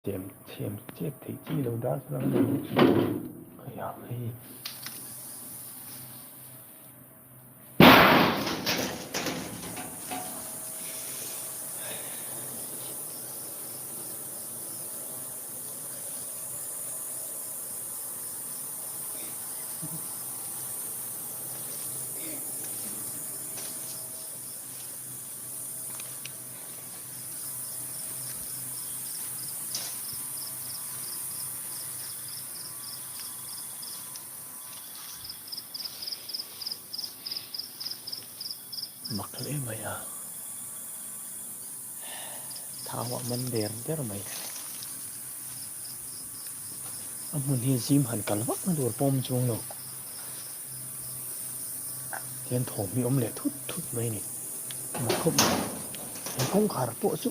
Chem chhem chet theih chi lo dar chuan an nei a hei. Mak hle mai a, thau ah man der der mai. A hmun hi zim han kal vak na tur pawm chuang lo. Hian thawm hi awm leh thut thut mai a ni. Mak khawp mai. He kawngkhar pawh chu.